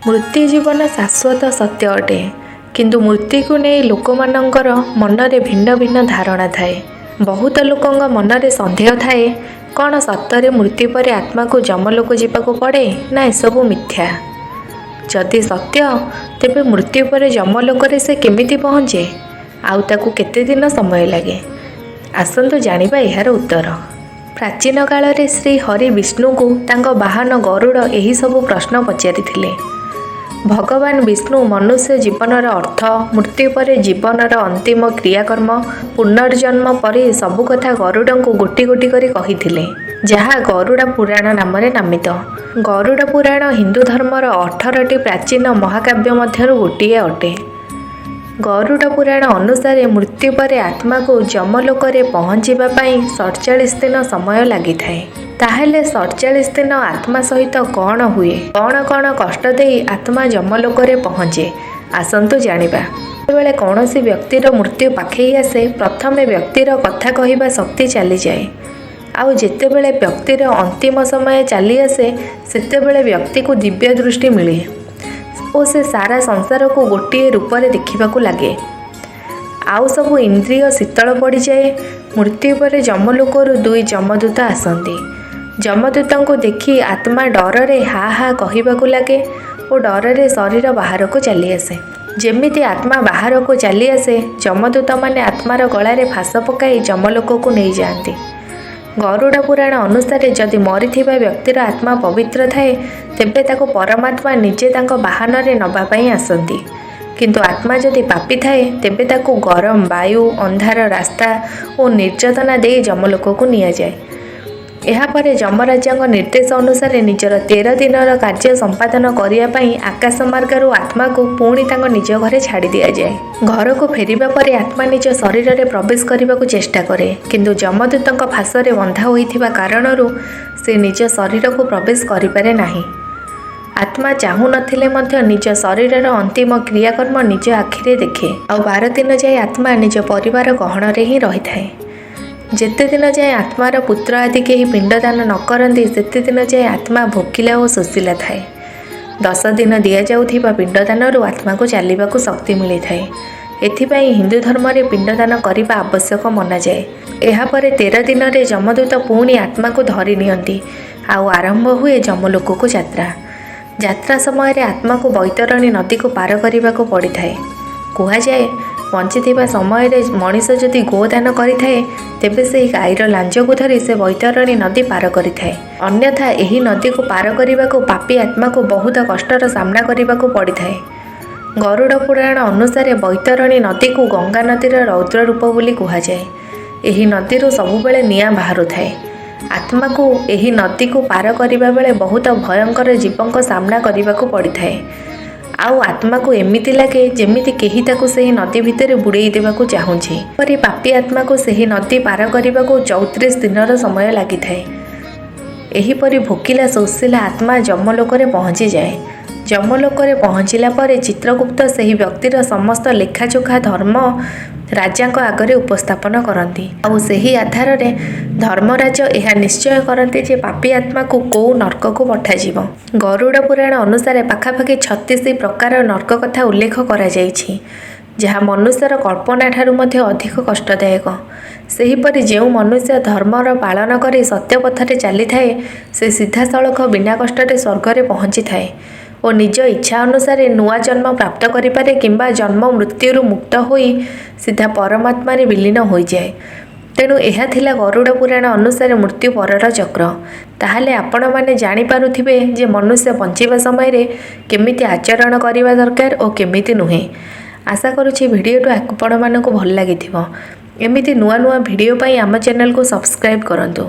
ମୃତ୍ୟୁ ଜୀବନ ଶାଶ୍ୱତ ସତ୍ୟ ଅଟେ, କିନ୍ତୁ ମୃତ୍ୟୁକୁ ନେଇ ଲୋକମାନଙ୍କର ମନରେ ଭିନ୍ନ ଭିନ୍ନ ଧାରଣା ଥାଏ। ବହୁତ ଲୋକଙ୍କ ମନରେ ସନ୍ଦେହ ଥାଏ, କ'ଣ ସତରେ ମୃତ୍ୟୁ ପରେ ଆତ୍ମାକୁ ଯମଲୋକ ଯିବାକୁ ପଡ଼େ ନା ଏସବୁ ମିଥ୍ୟା? ଯଦି ସତ୍ୟ, ତେବେ ମୃତ୍ୟୁ ପରେ ଯମଲୋକରେ ସେ କେମିତି ପହଞ୍ଚେ, ଆଉ ତାକୁ କେତେ ଦିନ ସମୟ ଲାଗେ? ଆସନ୍ତୁ ଜାଣିବା ଏହାର ଉତ୍ତର। ପ୍ରାଚୀନ କାଳରେ ଶ୍ରୀ ହରି ବିଷ୍ଣୁଙ୍କୁ ତାଙ୍କ ବାହନ ଗରୁଡ଼ ଏହିସବୁ ପ୍ରଶ୍ନ ପଚାରିଥିଲେ। ଭଗବାନ ବିଷ୍ଣୁ ମନୁଷ୍ୟ ଜୀବନର ଅର୍ଥ, ମୃତ୍ୟୁ ପରେ ଜୀବନର ଅନ୍ତିମ କ୍ରିୟାକର୍ମ, ପୁନର୍ଜନ୍ମ ପରି ସବୁ କଥା ଗରୁଡ଼ଙ୍କୁ ଗୋଟି ଗୋଟି କରି କହିଥିଲେ, ଯାହା ଗରୁଡ଼ ପୁରାଣ ନାମରେ ନାମିତ। ଗରୁଡ଼ ପୁରାଣ ହିନ୍ଦୁ ଧର୍ମର 18ଟି ପ୍ରାଚୀନ ମହାକାବ୍ୟ ମଧ୍ୟରୁ ଗୋଟିଏ ଅଟେ। ଗରୁଡ଼ ପୁରାଣ ଅନୁସାରେ ମୃତ୍ୟୁ ପରେ ଆତ୍ମାକୁ ଯମଲୋକରେ ପହଞ୍ଚିବା ପାଇଁ 47 ଦିନ ସମୟ ଲାଗିଥାଏ। ତାହେଲେ 47 ଦିନ ଆତ୍ମା ସହିତ କ'ଣ ହୁଏ, କ'ଣ କ'ଣ କଷ୍ଟ ଦେଇ ଆତ୍ମା ଯମଲୋକରେ ପହଞ୍ଚେ, ଆସନ୍ତୁ ଜାଣିବା। ଯେତେବେଳେ କୌଣସି ବ୍ୟକ୍ତିର ମୃତ୍ୟୁ ପାଖେଇ ଆସେ, ପ୍ରଥମେ ବ୍ୟକ୍ତିର କଥା କହିବା ଶକ୍ତି ଚାଲିଯାଏ, ଆଉ ଯେତେବେଳେ ବ୍ୟକ୍ତିର ଅନ୍ତିମ ସମୟ ଚାଲିଆସେ, ସେତେବେଳେ ବ୍ୟକ୍ତିକୁ ଦିବ୍ୟ ଦୃଷ୍ଟି ମିଳେ ଓ ସେ ସାରା ସଂସାରକୁ ଗୋଟିଏ ରୂପରେ ଦେଖିବାକୁ ଲାଗେ, ଆଉ ସବୁ ଇନ୍ଦ୍ରିୟ ଶୀତଳ ପଡ଼ିଯାଏ। ମୃତ୍ୟୁ ପରେ ଯମଲୋକରୁ ଦୁଇ ଯମଦୂତ ଆସନ୍ତି। ଯମଦୂତଙ୍କୁ ଦେଖି ଆତ୍ମା ଡରରେ ହା ହା କହିବାକୁ ଲାଗେ ଓ ଡରରେ ଶରୀର ବାହାରକୁ ଚାଲିଆସେ। ଯେମିତି ଆତ୍ମା ବାହାରକୁ ଚାଲିଆସେ, ଯମଦୂତମାନେ ଆତ୍ମାର ଗଳାରେ ଫାଶ ପକାଇ ଯମଲୋକକୁ ନେଇଯାଆନ୍ତି। ଗରୁଡ଼ ପୁରାଣ ଅନୁସାରେ ଯଦି ମରିଥିବା ବ୍ୟକ୍ତିର ଆତ୍ମା ପବିତ୍ର ଥାଏ, ତେବେ ତାକୁ ପରମାତ୍ମା ନିଜେ ତାଙ୍କ ବାହନରେ ନେବା ପାଇଁ ଆସନ୍ତି। କିନ୍ତୁ ଆତ୍ମା ଯଦି ପାପୀ ଥାଏ, ତେବେ ତାକୁ ଗରମ ବାୟୁ, ଅନ୍ଧାର ରାସ୍ତା ଓ ନିର୍ଯାତନା ଦେଇ ଯମଲୋକକୁ ନିଆଯାଏ। ଏହାପରେ ଯମରାଜାଙ୍କ ନିର୍ଦ୍ଦେଶ ଅନୁସାରେ ନିଜର 13 ଦିନର କାର୍ଯ୍ୟ ସମ୍ପାଦନ କରିବା ପାଇଁ ଆକାଶ ମାର୍ଗରୁ ଆତ୍ମାକୁ ପୁଣି ତାଙ୍କ ନିଜ ଘରେ ଛାଡ଼ି ଦିଆଯାଏ। ଘରକୁ ଫେରିବା ପରେ ଆତ୍ମା ନିଜ ଶରୀରରେ ପ୍ରବେଶ କରିବାକୁ ଚେଷ୍ଟା କରେ, କିନ୍ତୁ ଯମଦୂତଙ୍କ ଫାଶରେ ବନ୍ଧା ହୋଇଥିବା କାରଣରୁ ସେ ନିଜ ଶରୀରକୁ ପ୍ରବେଶ କରିପାରେ ନାହିଁ। ଆତ୍ମା ଚାହୁଁନଥିଲେ ମଧ୍ୟ ନିଜ ଶରୀରର ଅନ୍ତିମ କ୍ରିୟାକର୍ମ ନିଜ ଆଖିରେ ଦେଖେ। ଆଉ 12 ଦିନ ଯାଏ ଆତ୍ମା ନିଜ ପରିବାର ଗହଣରେ ହିଁ ରହିଥାଏ। ଯେତେ ଦିନ ଯାଏ ଆତ୍ମାର ପୁତ୍ର ଆଦି କେହି ପିଣ୍ଡଦାନ ନ କରନ୍ତି, ସେତେ ଦିନ ଯାଏ ଆତ୍ମା ଭୋକିଲା ଓ ଶୋଷିଲା ଥାଏ। 10 ଦିନ ଦିଆଯାଉଥିବା ପିଣ୍ଡଦାନରୁ ଆତ୍ମାକୁ ଚାଲିବାକୁ ଶକ୍ତି ମିଳିଥାଏ। ଏଥିପାଇଁ ହିନ୍ଦୁ ଧର୍ମରେ ପିଣ୍ଡଦାନ କରିବା ଆବଶ୍ୟକ ମନାଯାଏ। ଏହାପରେ 13 ଦିନରେ ଯମଦୂତ ପୁଣି ଆତ୍ମାକୁ ଧରି ନିଅନ୍ତି, ଆଉ ଆରମ୍ଭ ହୁଏ ଯମଲୋକକୁ ଯାତ୍ରା। ଯାତ୍ରା ସମୟରେ ଆତ୍ମାକୁ ବୈତରଣୀ ନଦୀକୁ ପାର କରିବାକୁ ପଡ଼ିଥାଏ। କୁହାଯାଏ, ବଞ୍ଚିଥିବା ସମୟରେ ମଣିଷ ଯଦି ଗୋଦାନ କରିଥାଏ, ତେବେ ସେହି ଗାଈର ଲାଞ୍ଜକୁ ଧରି ସେ ବୈତରଣୀ ନଦୀ ପାର କରିଥାଏ। ଅନ୍ୟଥା ଏହି ନଦୀକୁ ପାର କରିବାକୁ ପାପୀ ଆତ୍ମାକୁ ବହୁତ କଷ୍ଟର ସାମ୍ନା କରିବାକୁ ପଡ଼ିଥାଏ। ଗରୁଡ଼ ପୁରାଣ ଅନୁସାରେ ବୈତରଣୀ ନଦୀକୁ ଗଙ୍ଗା ନଦୀର ରୌଦ୍ର ରୂପ ବୋଲି କୁହାଯାଏ। ଏହି ନଦୀରୁ ସବୁବେଳେ ନିଆଁ ବାହାରୁଥାଏ। ଆତ୍ମାକୁ ଏହି ନଦୀକୁ ପାର କରିବା ବେଳେ ବହୁତ ଭୟଙ୍କର ଜୀବଙ୍କ ସାମ୍ନା କରିବାକୁ ପଡ଼ିଥାଏ, ଆଉ ଆତ୍ମାକୁ ଏମିତି ଲାଗେ ଯେମିତି କେହି ତାକୁ ସେହି ନଦୀ ଭିତରେ ବୁଡ଼େଇ ଦେବାକୁ ଚାହୁଁଛି। ଏପରି ପାପୀ ଆତ୍ମାକୁ ସେହି ନଦୀ ପାର କରିବାକୁ 34 ଦିନର ସମୟ ଲାଗିଥାଏ। ଏହିପରି ଭୋକିଲା ଶୋଷିଲା ଆତ୍ମା ଯମଲୋକରେ ପହଞ୍ଚିଯାଏ। ଯମଲୋକରେ ପହଞ୍ଚିଲା ପରେ ଚିତ୍ରଗୁପ୍ତ ସେହି ବ୍ୟକ୍ତିର ସମସ୍ତ ଲେଖାଯୋଖା ଧର୍ମ ରାଜାଙ୍କ ଆଗରେ ଉପସ୍ଥାପନ କରନ୍ତି, ଆଉ ସେହି ଆଧାରରେ ଧର୍ମରାଜ ଏହା ନିଶ୍ଚୟ କରନ୍ତି ଯେ ପାପୀ ଆତ୍ମାକୁ କୋଉ ନର୍କକୁ ପଠାଯିବ। ଗରୁଡ଼ ପୁରାଣ ଅନୁସାରେ ପାଖାପାଖି 36 ପ୍ରକାର ନର୍କ କଥା ଉଲ୍ଲେଖ କରାଯାଇଛି, ଯାହା ମନୁଷ୍ୟର କଳ୍ପନା ଠାରୁ ମଧ୍ୟ ଅଧିକ କଷ୍ଟଦାୟକ। ସେହିପରି ଯେଉଁ ମନୁଷ୍ୟ ଧର୍ମର ପାଳନ କରି ସତ୍ୟ ପଥରେ ଚାଲିଥାଏ, ସେ ସିଧାସଳଖ ବିନା କଷ୍ଟରେ ସ୍ୱର୍ଗରେ ପହଞ୍ଚିଥାଏ ଓ ନିଜ ଇଚ୍ଛା ଅନୁସାରେ ନୂଆ ଜନ୍ମ ପ୍ରାପ୍ତ କରିପାରେ କିମ୍ବା ଜନ୍ମ ମୃତ୍ୟୁରୁ ମୁକ୍ତ ହୋଇ ସିଧା ପରମାତ୍ମାରେ ବିଲୀନ ହୋଇଯାଏ। ତେଣୁ ଏହା ଥିଲା ଗରୁଡ଼ ପୁରାଣ ଅନୁସାରେ ମୃତ୍ୟୁ ପରର ଚକ୍ର। ତାହେଲେ ଆପଣମାନେ ଜାଣିପାରୁଥିବେ ଯେ ମନୁଷ୍ୟ ବଞ୍ଚିବା ସମୟରେ କେମିତି ଆଚରଣ କରିବା ଦରକାର ଓ କେମିତି ନୁହେଁ। ଆଶା କରୁଛି ଭିଡ଼ିଓଟି ଆପଣମାନଙ୍କୁ ଭଲ ଲାଗିଥିବ। ଏମିତି ନୂଆ ନୂଆ ଭିଡ଼ିଓ ପାଇଁ ଆମ ଚ୍ୟାନେଲକୁ ସବସ୍କ୍ରାଇବ୍ କରନ୍ତୁ।